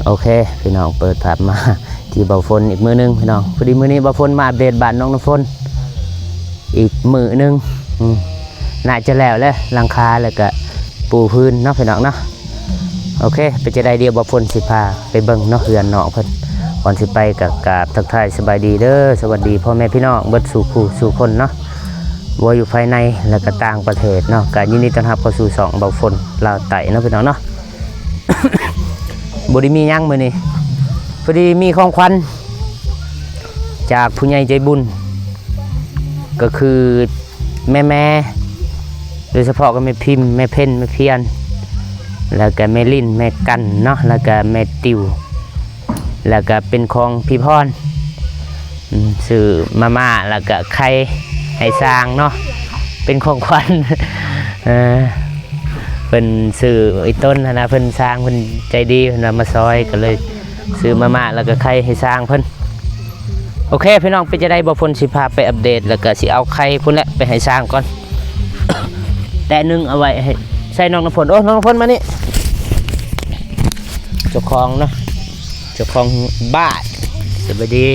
ໂອເຄພີ່ນ້ອງ ເປີດພາບມາທີ່ບ່າວຝົນອີກມື້ໜຶ່ງພີ່ນ້ອງ. ພໍດີມື້ນີ້ບ່າວຝົນມາອັບເດດບ້ານນ້ອງນ້ຳຝົນອີກມື້ໜຶ່ງ. ອືມ ໜ້າຈະແລ້ວແຫຼະ ຫຼັງຄາ ແລ້ວກະປູພື້ນເນາະພີ່ນ້ອງເນາະ. ໂອເຄ ເປັນຈັ່ງໃດ ດຽວບ່າວຝົນຊິພາໄປເບິ່ງເນາະ ເຮືອນນ້ອງເພິ່ນ. ກ່ອນຊິໄປກະກາບທັກທາຍສະບາຍດີເດີ ສະຫວັດດີພໍ່ແມ່ພີ່ນ້ອງເບິດສູ່ຄູ່ສູ່ຄົນເນາະ ບໍ່ວ່າຢູ່ພາຍໃນ ແລະກະຕ່າງປະເທດເນາະ. ກະຍິນດີຕ້ອນຮັບເຂົ້າສູ່ຊ່ອງບ່າວຝົນລາວໃຕ້ເນາະພີ່ນ້ອງເນາະ. ບໍ່ໄດ້ມີຫຍັງມື້ນີ້ ພໍດີມີຂອງຂວັນຈາກຜູ້ໃຫຍ່ໃຈບຸນ ກໍຄືແມ່ໆ ໂດຍສະເພາະກໍແມ່ພິມ ແມ່ເພັນ ແມ່ພຽນ ແລ້ວກໍແມ່ລິນ ແມ່ກັນເນາະ ແລ້ວກໍແມ່ຕິວ ແລ້ວກໍເປັນຂອງພີ່ພອນ. ອືມ ຊື້ມາມ່າແລ້ວກະໄຂ່ໃຫ້ຊ້າງເນາະ ເປັນຂອງຂວັນ. ເອີ ເພິ່ນຊື້ອີ່ຕົນຫັ້ນນະ ເພິ່ນຊ້າງເພິ່ນໃຈດີ ເພິ່ນວ່າມາຊ່ອຍ ກໍເລີຍຊື້ມາມ່າແລ້ວກະໄຂ່ໃຫ້ຊ້າງເພິ່ນ. ໂອເຄພີ່ນ້ອງ ເປັນຈັ່ງໃດ ບ່າວຝົນຊິພາໄປອັບເດດ ແລ້ວກະຊິເອົາໄຂ່ພຸ້ນແຫຼະໄປໃຫ້ຊ້າງກ່ອນ ແຕະໜຶ່ງເອົາໄວ້ໃຫ້ ໃສ່ນ້ອງນ້ຳຝົນ. ໂອ້ ນ້ອງນ້ຳຝົນມານີ້ ເຈົ້າຂອງເນາະ ເຈົ້າຂອງບ້ານ. ສະບາຍດີ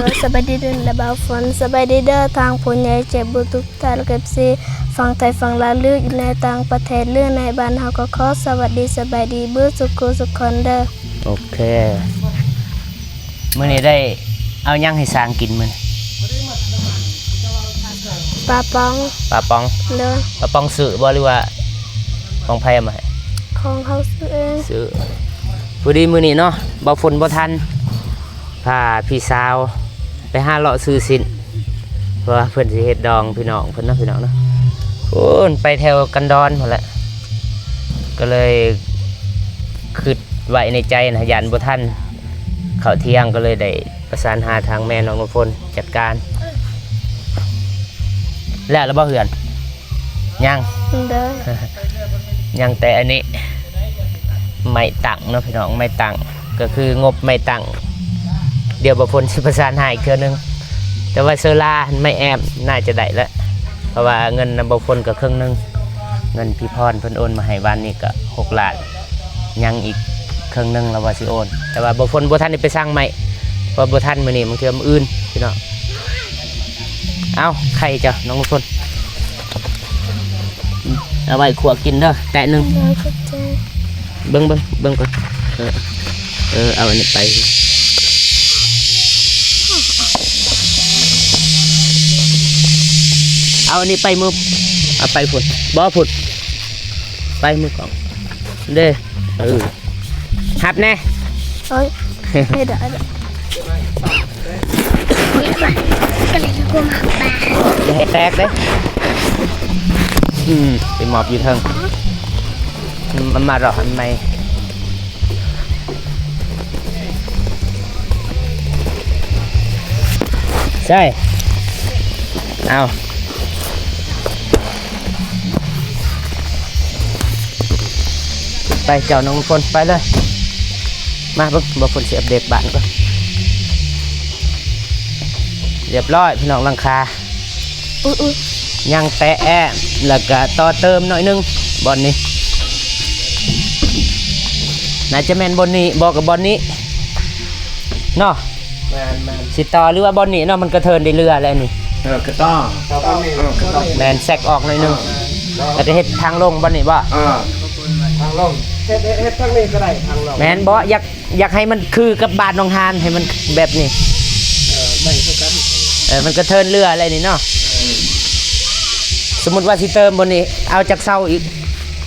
ໂດຍ ສະບາຍດີເດີ ແລະ ບ່າວຝົນ. ສະບາຍດີເດີ ທາງຜູ້ໃຫຍ່ໃຈບຸນທຸກທ່ານ ເອັຟຊີ ຝັ່ງໄທ ຝັ່ງລາວ ຫຼື ຢູ່ໃນຕ່າງປະເທດ ຫຼື ໃນບ້ານເຮົາ ກໍຂໍສະຫວັດດີ ສະບາຍດີເບິດສູ່ຄູ່ສູ່ຄົນເດີ. ໂອເຄ ມື້ນີ້ໄດ້ເອົາຫຍັງໃຫ້ຊ້າງກິນມື້ນີ້? ປາປ໋ອງ ປາປ໋ອງ. ໂດຍ ປາປ໋ອງຊື້ບໍ່ ຫຼືວ່າຂອງໃຜເອົາມາໃຫ້? ຂອງເຮົາຊື້ເອງ ຊື້. ພໍດີມື້ນີ້ເນາະ ບ່າວຝົນບໍ່ທັນ ພາພີ່ສາວໄປຫາເລາະຊື້ຊີ້ນ ເພາະວ່າເພິ່ນຊິເຮັດດອງພີ່ນ້ອງເພິ່ນເນາະ ພີ່ນ້ອງເນາະ. ໂອ້ ໄປແຖວກັນດອນພຸ້ນແຫຼະ ກໍເລີຍຄິດໄວ້ໃນໃຈນະ ຢ້ານບໍ່ທັນເຂົ້າທ່ຽງ ກໍເລີຍໄດ້ປະສານຫາທາງແມ່ນ້ອງນ້ຳຝົນຈັດການ. ແລ້ວລະບໍ່ເຮືອນ? ຍັງ ໂດຍ ຍັງແຕ່ອັນນີ້ ໄມ້ຕັ້ງເນາະພີ່ນ້ອງ ໄມ້ຕັ້ງ ກໍຄືງົບໄມ້ຕັ້ງ ດຽວບ່າວຝົນຊິປະສານຫາອີກເທື່ອໜຶ່ງ. ແຕ່ວ່າເຊີລາຫັ້ນ ໄມ້ແອ້ມ ໜ້າຈະໄດ້ລະ ເພາະວ່າເງິນນຳບ່າວຝົນກໍເຄິ່ງໜຶ່ງ ເງິນພີ່ພອນເພິ່ນໂອນມາໃຫ້ວານນີ້ກໍຫົກລ້ານ ຍັງອີກເຄິ່ງໜຶ່ງລາວວ່າຊິໂອນ. ແຕ່ວ່າບ່າວຝົນບໍ່ທັນໄດ້ໄປສັ່ງໄມ້ ເພາະວ່າບໍ່ທັນມື້ນີ້ ບາງເທື່ອມື້ອື່ນພີ່ນ້ອງ. ເອົາ ໄຂ່ເຈົ້າ ນ້ອງຝົນ ເອົາໄວ້ຂົ້ວກິນເດີ ແຕະໜຶ່ງ. ໂດຍ ຂອບໃຈ. ເບິ່ງ ເບິ່ງ ເບິ່ງກ່ອນ ເອີ ເອີ ເອົາອັນນີ້ໄປ ເອົາອັນນີ້ໄປມື ເອົາໄປພຸ້ນ ບໍ່ ພຸ້ນ ໄປມືກ້ອງເດ້. ເອີ ຮັບແດ່. ໂອ້ຍ ໄດ້ ໄດ້ ໄດ້ ກໍເລີຍບໍ່ມາປາ ຢ່າໃຫ້ແຕກເດ້. ອືມ ໄປມອບຢູ່ເທິງ ອືມ ມັນມາເລາະອັນໃໝ່. ໃຊ່ ເອົາ ໄປເຈົ້ານ້ອງຝົນ ໄປເລີຍ. ມາເບິ່ງ ບ່າວຝົນຊິອັບເດດບ້ານກ່ອນ. ຮຽບຮ້ອຍພີ່ນ້ອງ ຫຼັງຄາ ອຸຍ ຍັງແຕ່ແອ້ມ ແລ້ວກະຕໍ່ເຕີມໜ້ອຍໜຶ່ງ ບ່ອນນີ້ ໜ້າຈະແມ່ນບ່ອນນີ້ບໍ່ ກັບບ່ອນນີ້ເນາະ. ແມ່ນໆ ຊິຕໍ່ ຫຼືວ່າບ່ອນນີ້ເນາະ ມັນກະເທີນໄດ້ເຫຼືອແລ້ວນີ້. ເອີ ກະຕ້ອງ ຕໍ່ບ່ອນນີ້ ເອີ ກະຕ້ອງ ແມ່ນ ແຊກອອກໜ້ອຍໜຶ່ງ ເອີ ແລ້ວກະເຮັດທາງລົງບ່ອນນີ້ບໍ່? ເອີ ທາງລົງ ເຮັດ ເຮັດ ເຮັດທາງນີ້ກໍໄດ້ ທາງລົງ. ແມ່ນບໍ່? ຢາກ ຢາກໃຫ້ມັນຄືກັບບ້ານໜອງຫານ ໃຫ້ມັນແບບນີ້ ເອີ ໄດ້ຄືກັນ. ເອີ ມັນກະເທີນເຫຼືອແລ້ວນີ້ເນາະ. ເອີ ສົມມຸດວ່າຊິເຕີມບ່ອນນີ້ ເອົາຈັກເສົາອີກ?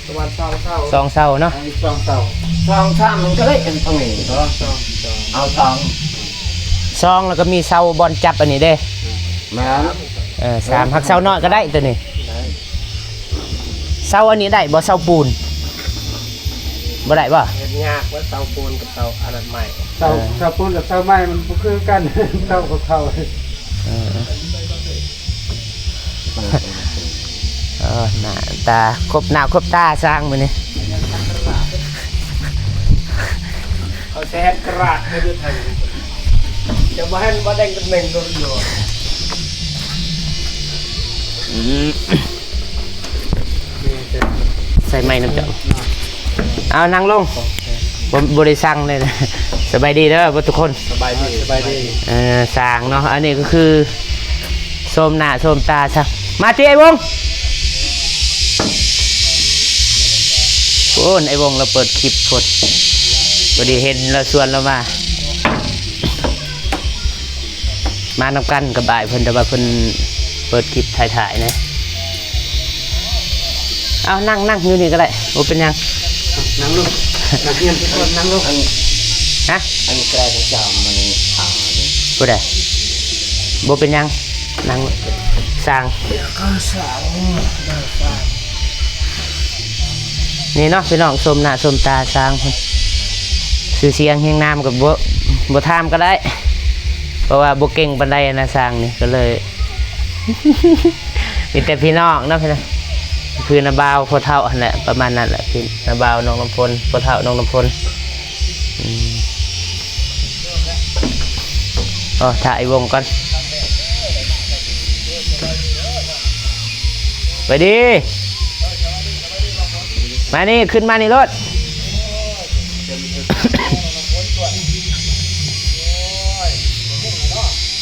ປະມານສອງເສົາ ສອງເສົາເນາະ ເອົາອີກສອງເສົາ ສອງສາມມັນກໍໄດ້ ອັນຕອງນີ້ກໍສອງ ເອົາສອງ ສອງ ແລ້ວກໍມີເສົາບ່ອນຈັບອັນນີ້ເດ້. ແມ່ນ ເອີ ສາມ ຮັກເສົານ້ອຍກໍໄດ້ໂຕນີ້ ໄດ້. ເສົາອັນນີ້ໄດ້ບໍ່? ເສົາປູນບໍ່ໄດ້ບໍ່? ເຮັດຍາກວ່າເສົາປູນກັບເສົາອັນນັ້ນໄມ້ ເສົາ ເອີ ເສົາປູນກັບເສົາໄມ້ມັນບໍ່ຄືກັນ ເສົາຂອງເຂົາ. ເອີ ເອີ ໜ້າຕາຄົບໜ້າຄົບຕາຊ້າງມື້ນີ້ ເຂົາແຊນກະລາດຢູ່ທາງ ຈະບໍ່ເຫັນບໍ່ແດງຕຳແໜ່ງໂດນຢູ່. ອືມ ໃສ່ໄມ້ນຳເຈົ້າ. ເອົາ ນັ່ງລົງ. ບໍ່ ບໍ່ໄດ້ສັ່ງເລີຍນະ. ສະບາຍດີເດີເບິດທຸກຄົນ. ສະບາຍດີ ສະບາຍດີ. ເອີ ສ້າງເນາະ ອັນນີ້ກໍຄືໂຊມໜ້າໂຊມຕາຊະ. ມາຕິໄອ້ວົງ. ໂອ້ ໄອ້ວົງລາວເປີດຄລິບໂພດ ພໍດີເຫັນລາວຊວນລາວມາ. ມານຳກັນກັບອ້າຍເພິ່ນ ແຕ່ວ່າເພິ່ນເປີດຄລິບຖ່າຍໆນະ. ເອົາ ນັ່ງ ນັ່ງຢູ່ນີ້ກໍໄດ້ ບໍ່ເປັນຫຍັງ. ນັ່ງລົງ ນັ່ງຮຽນທຸກຄົນ ນັ່ງລົງ. ຮະ? ອັນໃກ້ເຈົ້າມັນ ອ່າ ຜູ້ໃດ? ບໍ່ເປັນຫຍັງ ນັ່ງ ສ້າງ ນີ້ເນາະພີ່ນ້ອງ ຊົມໜ້າຊົມຕາຊ່າງເພິ່ນ. ຊື່ສຽງຮຽງນາມກໍບໍ່ ບໍ່ຖາມກໍໄດ້ ເພາະວ່າບໍ່ເກັ່ງປານໃດນະ ຊ່າງນີ້ ກໍເລີຍ ມີແຕ່ພີ່ນ້ອງເນາະ ພີ່ນ້ອງ ຄືນ້າບ່າວພໍ່ເຖົ້າຫັ້ນແຫຼະ ປະມານນັ້ນແຫຼະ ພີ່ ນ້າບ່າວນ້ອງນ້ຳຝົນ ພໍ່ເຖົ້ານ້ອງນ້ຳຝົນ. ອືມ ອໍ ຖ້າໄອ້ວົງກ່ອນ ໄປດີ ມານີ້ ຂຶ້ນມານີ້ໂລດ.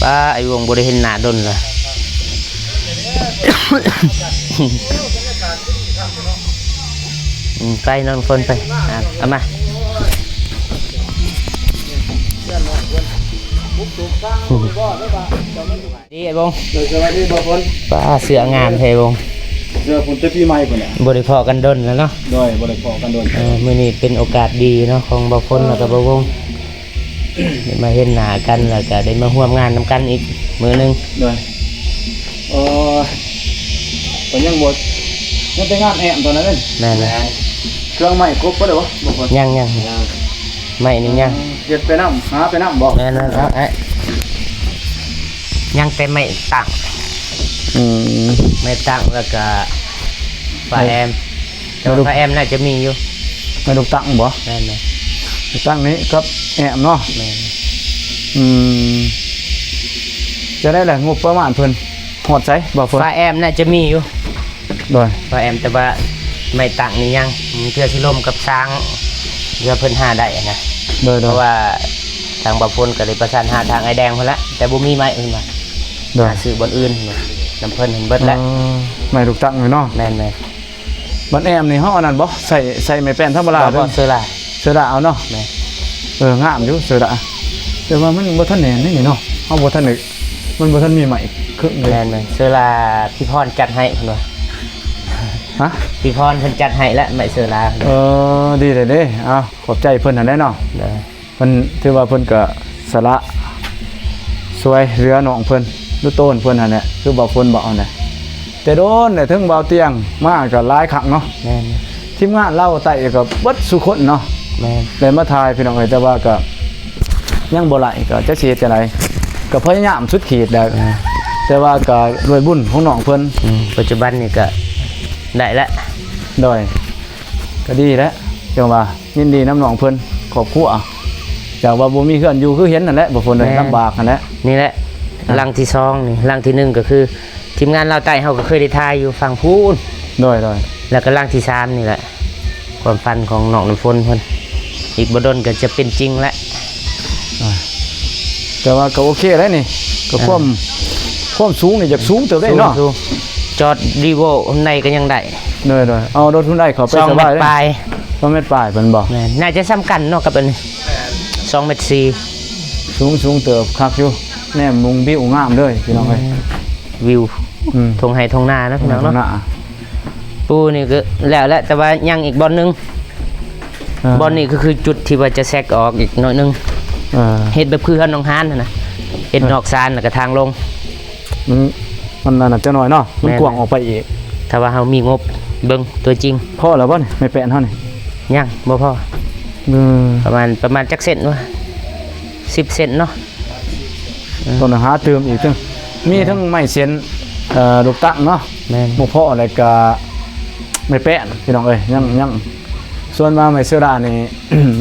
ປ້າ ໄອ້ວົງບໍ່ໄດ້ເຫັນໜ້າດົນລະ. ອືມ ໄປນ້ອງຝົນໄປ ອ່າ ເອົາມາ. ດີໄອ້ວົງ. ໂດຍ ສະບາຍດີບ່າວຝົນ. ປ້າ ເສື້ອງາມແທ້ວົງ. ເສື້ອພຸ້ນແຕ່ປີໃໝ່ພຸ້ນນະ. ບໍ່ໄດ້ພໍ້ກັນດົນແລ້ວເນາະ. ໂດຍ ບໍ່ໄດ້ພໍ້ກັນດົນ. ເອີ ມື້ນີ້ເປັນໂອກາດດີເນາະ ຂອງບ່າວຝົນ ແລ້ວກໍບ່າວວົງ ໄດ້ມາເຫັນໜ້າກັນ ແລ້ວກໍໄດ້ມາຮ່ວມງານນຳກັນອີກມື້ໜຶ່ງ. ໂດຍ ເອີ ກໍຍັງບໍ່ ຍັງແຕ່ງານແອ້ມຕອນນັ້ນເດ້. ແມ່ນແຫຼະ. ເຄື່ອງໄມ້ຄົບເບິດແລ້ວບໍ່? ບໍ່ຄົບ. ຍັງ ຍັງ ຍັງ ໄມ້ນີ້ຍັງ. ເຮັດໄປນຳ ຫາໄປນຳບໍ່? ແມ່ນໆ ເອົາ ເອົາ ຍັງແຕ່ໄມ້ຕັ້ງ. ອືມ ໄມ້ຕັ້ງ ແລ້ວກະຝາແອ້ມ ແຕ່ວ່າຝາແອ້ມໜ້າຈະມີຢູ່. ໄມ້ລູກຕັ້ງບໍ່? ແມ່ນໆ ລູກຕັ້ງນີ້ກັບແອ້ມເນາະ. ແມ່ນ. ອືມ ຈະໄດ້ລະ ງົບປະມານເພິ່ນຮອດໃສບໍ່ເພິ່ນ? ຝາແອ້ມໜ້າຈະມີຢູ່. ໂດຍ ຝາແອ້ມ ແຕ່ວ່າໄມ້ຕັ້ງນີ້ຍັງ ເທື່ອຊິລົມກັບຊ່າງ ເພື່ອເພິ່ນຫາໄດ້ນະ. ໂດຍໆ ເພາະວ່າທາງບ່າວຝົນກໍໄດ້ປະສານຫາທາງອ້າຍແດງພຸ້ນລະ ແຕ່ບໍ່ມີໄມ້ເພິ່ນວ່າ. ໂດຍ ຫາຊື້ບ່ອນອື່ນນຳເພິ່ນເຫັນເບິດແລ້ວ. ເອີ ໄມ້ລູກຕັ້ງນີ້ເນາະ. ແມ່ນໆ. ບັດແອ້ມນີ້ເຮົາອັນນັ້ນບໍ່ ໃສ່ ໃສ່ໄມ້ແປ້ນທຳມະດາ? ບໍ່ ບໍ່ ເຊີລາ ເຊີລາເອົາເນາະ. ແມ່ນ. ເອີ ງາມຢູ່ເຊີລາ ແຕ່ວ່າມັນບໍ່ທັນແໜ້ນນີ້ເນາະ ເຮົາບໍ່ທັນໄດ້ ມັນບໍ່ທັນມີໄມ້ເຄິ່ງເລີຍ. ແມ່ນໆ ເຊີລາ ພີ່ພອນຈັດໃຫ້ເພິ່ນວ່າ. ຮະ? ພີ່ພອນເພິ່ນຈັດໃຫ້ແລ້ວ ໄມ້ເຊີລາ. ເອີ ດີແລ້ວເດ້. ເອົາ ຂອບໃຈເພິ່ນຫັ້ນແຫຼະເນາະ. ໂດຍ. ເພິ່ນຖືວ່າເພິ່ນກໍສະຫຼະຊ່ວຍເຫຼືອນ້ອງເພິ່ນ ຫຼື ໂຕນເພິ່ນຫັ້ນແຫຼະ ຄືບ່າວຝົນເວົ້າຫັ້ນແຫຼະ. ແຕ່ດົນແຫຼະ ເຖິງບ່າວຕຽງມາກໍຫຼາຍຄັ້ງເນາະ. ແມ່ນ. ທີມງານລາວໃຕ້ກໍເບິດສູ່ຄົນເນາະ. ແມ່ນ. ໄດ້ມາຖ່າຍພີ່ນ້ອງເອີຍ ແຕ່ວ່າກໍຍັງບໍ່ໄດ້ ກໍຈັກຊິເຮັດຈັ່ງໃດ ກໍພະຍາຍາມສຸດຂີດແລ້ວ. ແມ່ນ. ແຕ່ວ່າກໍດ້ວຍບຸນຂອງນ້ອງເພິ່ນ. ອືມ ປັດຈຸບັນນີ້ກໍໄດ້ແລ້ວ. ໂດຍ. ກໍດີແຫຼະ ຈັ່ງວ່າ ຍິນດີນຳນ້ອງເພິ່ນ ຄອບຄົວ ຈາກວ່າບໍ່ມີເຮືອນຢູ່ ຄືເຫັນຫັ້ນແຫຼະ ບ່າວຝົນເອີຍ. ແມ່ນ. ລຳບາກຫັ້ນແຫຼະ. ນີ້ແຫຼະ ອ່າ ຫຼັງທີສອງນີ້ ຫຼັງທີໜຶ່ງກໍຄື ທີມງານລາວໃຕ້ເຮົາກໍເຄີຍໄດ້ຖ່າຍຢູ່ຝັ່ງພຸ້ນ. ໂດຍໆ. ແລ້ວກໍຫຼັງທີສາມນີ້ແຫຼະ ຄວາມຝັນຂອງນ້ອງນ້ຳຝົນເພິ່ນ ອີກບໍ່ດົນກໍຈະເປັນຈິງແຫຼະ. ອ່າ ແຕ່ວ່າກໍໂອເຄແລ້ວນີ້ ກໍ ອ່າ ຄວາມ ຄວາມສູງນີ້ຢາກສູງເຕີບໄດ້ເນາະ. ສູງໆ ຈອດ Revo ໃນກໍຍັງໄດ້. ໂດຍໆ ເອົາລົດຮຸນໃດເຂົ້າໄປສະບາຍເດ້. ສອງແມັດປາຍ ສອງແມັດປາຍເພິ່ນບອກ. ແມ່ນ ໜ້າຈະສ່ຳກັນເນາະກັບອັນນີ້ ສອງແມັດສີ່. ສູງ ສູງເຕີບ ຄັກຢູ່ ແນມມຸງວິວງາມເລີຍພີ່ນ້ອງເອີຍ. ແມ່ນ ວິວ ອືມ ທົ່ງໄຮ່ທົ່ງນາເນາະພີ່ນ້ອງເນາະ. ທົ່ງໄຮ່ທົ່ງນາ ປູນີ້ກໍແລ້ວແຫຼະ ແຕ່ວ່າຍັງອີກບ່ອນໜຶ່ງ. ອ່າ ບ່ອນນີ້ກໍຄືຈຸດທີ່ວ່າຈະແຊກອອກອີກໜ້ອຍໜຶ່ງ. ເອີ ເຮັດແບບຄືເຮືອນນ້ອງຮານຫັ້ນນະ ເຮັດ ອ່າ ນອກຊານແລ້ວກໍທາງລົງ. ມັນ ມັນອັນນັ້ນຈັກໜ້ອຍເນາະ ມັນ ແມ່ນ ກວ້າງອອກໄປອີກ. ຖ້າວ່າເຮົາມີງົບເບິ່ງຕົວຈິງ. ພໍແລ້ວບໍ່ນີ້ ໄມ້ແປ້ນເຮົານີ້? ຍັງບໍ່ພໍ. ເອີ ປະມານ ປະມານຈັກເຊັນວະ ສິບເຊັນເນາະ. ເອີ ຕ້ອງຫາຕື່ມອີກເຖິງ ມີ ແມ່ນ ທັງໄມ້ເຊັນ ເອີ ລູກຕັງເນາະ. ແມ່ນ. ໝົກເພາະ ແລ້ວກະໄມ້ແປ້ນ ພີ່ນ້ອງເອີຍ ຍັງ ຍັງ ສ່ວນວ່າໄມ້ເຊລານີ້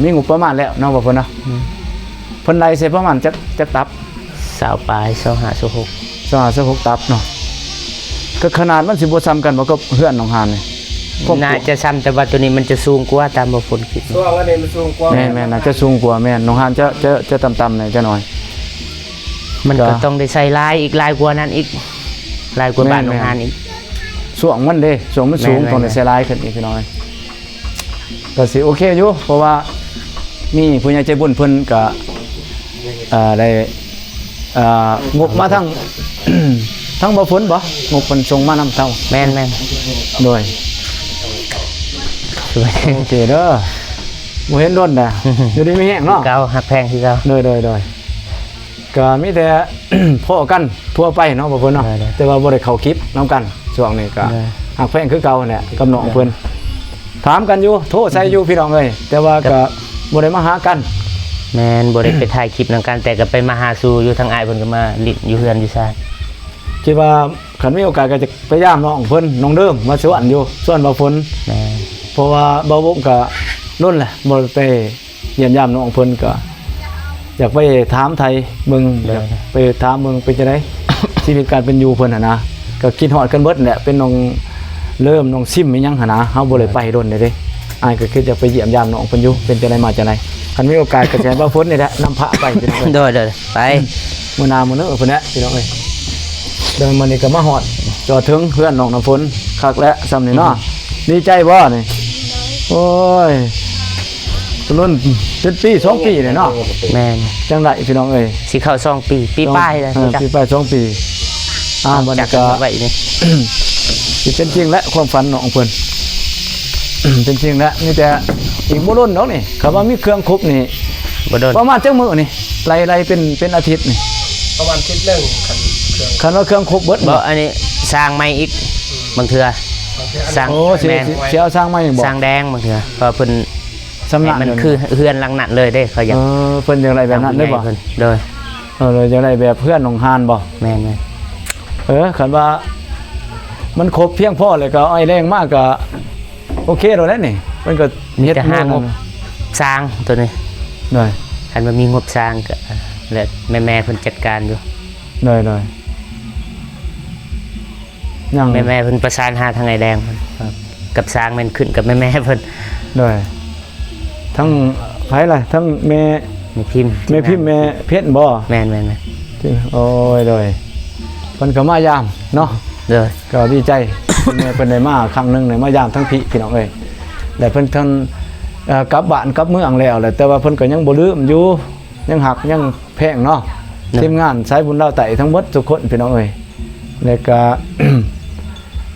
ມີງົບປະມານແລ້ວເນາະ ວ່າເພິ່ນເນາະ. ແມ່ນ. ເພິ່ນໄລ່ໃສ່ປະມານຈັກ ຈັກຕັບ? ຊາວປາຍ ຊາວຫ້າ ຊາວຫົກ ຊາວຫ້າ ຊາວຫົກຕັບເນາະ. ກໍຂະໜາດມັນຊິບໍ່ສ່ຳກັນບໍ່ກັບເຮືອນໜອງຫານນີ້? ຄວາມ ໜ້າຈະຊ່ຳ ແຕ່ວ່າໂຕນີ້ມັນຈະສູງກວ່າ ຕາມບໍ່ຝົນຄິດ. ຊ່ວງອັນນີ້ມັນສູງກວ່າ. ແມ່ນໆ ໜ້າຈະສູງກວ່າ. ແມ່ນ ນ້ອງຮານຈະ ຈະ ຈະຕ່ຳໆແດ່ຈັກໜ້ອຍ. ມັນກໍຕ້ອງໄດ້ໃສ່ລາຍອີກ ຫຼາຍກວ່ານັ້ນອີກ ຫຼາຍກວ່າ ແມ່ນໆ ບ້ານນ້ອງຮານອີກ. ຊ່ວງມັນເດ້ ຊ່ວງມັນສູງ ແມ່ນໆ ຕ້ອງໄດ້ໃສ່ລາຍຂຶ້ນອີກ ພີ່ນ້ອງເອີຍ. ກໍຊິໂອເຄຢູ່ ເພາະວ່າມີຜູ້ໃຫຍ່ໃຈບຸນເພິ່ນກໍ ເອີ ໄດ້ ເອີ ງົບມາທາງ ທາງບໍ່ຝົນບໍ່? ງົບເພິ່ນສົ່ງມານຳເຮົາ. ແມ່ນໆ ໂດຍ ໂອເຄເດີ ບໍ່ເຫັນດົນນະ. ຢູ່ດີມີແຮງເນາະ. ເກົ່າ ຮັກແພງຄືເກົ່າ. ໂດຍໆ ກໍມີແຕ່ພໍ້ກັນທົ່ວໄປເນາະ ບໍ່ເພິ່ນເນາະ. ໂດຍໆ ແຕ່ວ່າບໍ່ໄດ້ເຂົ້າຄລິບນຳກັນ ຊ່ວງນີ້ກໍ ໂດຍ ຮັກແພງຄືເກົ່າຫັ້ນແຫຼະກັບນ້ອງເພິ່ນ. ໂດຍ ຖາມກັນຢູ່ ໂທໃສ່ຢູ່ ພີ່ນ້ອງເອີຍ ແຕ່ວ່າກໍບໍ່ໄດ້ມາຫາກັນ. ແມ່ນ ບໍ່ໄດ້ໄປຖ່າຍຄລິບນຳກັນ ແຕ່ກໍໄປມາຫາສູ່ຢູ່. ທາງອ້າຍເພິ່ນກໍມາຫຼິ້ນຢູ່ເຮືອນຢູ່ຊານ. ຄິດວ່າຄັນມີໂອກາດກໍຈະໄປຢາມນ້ອງເພິ່ນ ນ້ອງເດີມ ມາຊວນຢູ່ ຊວນບ່າວຝົນ. ແມ່ນ ເພາະວ່າບ່າວບົກກໍດົນແຫຼະບໍ່ໄດ້ໄປ ຢ້ຽມຢາມນ້ອງເພິ່ນ ກໍຢາກໄປຖາມໄຖ່ເບິ່ງ. ໂດຍ ຢາກໄປຖາມເບິ່ງເປັນຈັ່ງໃດ ຊີວິດການເປັນຢູ່ເພິ່ນຫັ້ນນະ. ກໍຄິດຮອດກັນເບິດແຫຼະ ເປັນນ້ອງເລີມ ນ້ອງຊິມ ອີ່ຫຍັງຫັ້ນນະ. ເຮົາບໍ່ໄດ້ໄປດົນເດ້ ອ້າຍກໍຄິດຢາກໄປຢ້ຽມຢາມນ້ອງເພິ່ນຢູ່ ເປັນຈັ່ງໃດມາຈັ່ງໃດ. ຄັນມີໂອກາດກໍຊິໃຫ້ບ່າວຝົນນີ້ແຫຼະນຳພາໄປ ພີ່ນ້ອງເອີຍ. ໂດຍໆ ໄປ ມື້ໜ້າມື້ເນີພຸ້ນແຫຼະ ພີ່ນ້ອງເອີຍ. ເດີ ມື້ນີ້ກໍມາຮອດ ຈອດເຖິງເຮືອນນ້ອງນ້ຳຝົນ ຄັກແລ້ວຊ່ຳນີ້ເນາະ. ດີໃຈບໍ່ນີ້? ໂອ້ຍ ລຸ້ນເປັນປີສອງປີແລ້ວເນາະ. ແມ່ນ ຈັ່ງໃດ ພີ່ນ້ອງເອີຍ ຊິເຂົ້າສອງປີ ປີປາຍແລ້ວ. ເອີ ປີປາຍສອງປີ. ອ້າວ ບັດນີ້ກໍໄວ້ນີ້ ຊິເປັນຈິງແລ້ວ ຄວາມຝັນນ້ອງເພິ່ນ ເປັນຈິງແລ້ວ. ມີແຕ່ອີກບໍ່ດົນດອກນີ້ ຄັນວ່າມີເຄື່ອງຄົບນີ້ ບໍ່ດົນ. ປະມານຈັກມື້ນີ້? ໄລ່ ໄລ່ເປັນ ເປັນອາທິດນີ້ ປະມານທິດໜຶ່ງ. ຄັນເຄື່ອງ ຄັນວ່າເຄື່ອງຄົບເບິດ ບໍ່ ອັນນີ້ສ້າງໃໝ່ອີກ. ບາງເທື່ອ ບາງເທື່ອ ສ້າງ ໂອ້ ຊິ ແມ່ນ ຊິ ຊິເອົາສ້າງໃໝ່ບໍ່? ສ້າງແດງ ບາງເທື່ອ ເພາະເພິ່ນ ຊຳນານ ໃຫ້ມັນ ແມ່ນ ຄືເຮືອນຫຼັງນັ້ນເລີຍເດ້ ເຂົາຢາກ ເອີ ເພິ່ນຢາກໄດ້ແບບນັ້ນເລີຍບໍ່? ໂດຍ ເອີ ຢາກໄດ້ແບບເຮືອນນ້ອງຮານບໍ່? ແມ່ນໆ ເອີ ຄັນວ່າມັນຄົບພຽງພໍແລ້ວ ກໍເອົາອ້າຍແດງມາ ກໍໂອເຄໂລດແລ້ວນີ້. ເພິ່ນກໍມີແຕ່ຫາງົບສ້າງໂຕນີ້. ໂດຍ ຄັນວ່າມີງົບສ້າງກໍ ແລະ ແມ່ໆເພິ່ນຈັດການຢູ່. ໂດຍໆ ຍັງ ແມ່ໆເພິ່ນປະສານຫາທາງອ້າຍແດງເພິ່ນ ກັບຊ່າງແມ່ນຂຶ້ນກັບແມ່ໆເພິ່ນ. ໂດຍ ທັງໃຜລະ ທັງແມ່ ແມ່ພິມ ແມ່ພິມ ແມ່ເພັນບໍ່? ແມ່ນໆໆ ໂອ້ຍ ໂດຍ ເພິ່ນກໍມາຢາມເນາະ. ໂດຍ ກໍດີໃຈ ແມ່ເພິ່ນໄດ້ມາຄັ້ງໜຶ່ງ ໄດ້ມາຢາມທັງພີ້ ພີ່ນ້ອງເອີຍ. ແລະເພິ່ນທັງ ເອີ ກັບບ້ານກັບເມືອງແລ້ວແຫຼະ ແຕ່ວ່າເພິ່ນກໍຍັງບໍ່ລືມຢູ່ ຍັງຮັກຍັງແພງເນາະ. ໂດຍ ທີມງານສາຍບຸນລາວໃຕ້ທັງໝົດທຸກຄົນ ພີ່ນ້ອງເອີຍ. ແລ້ວກະ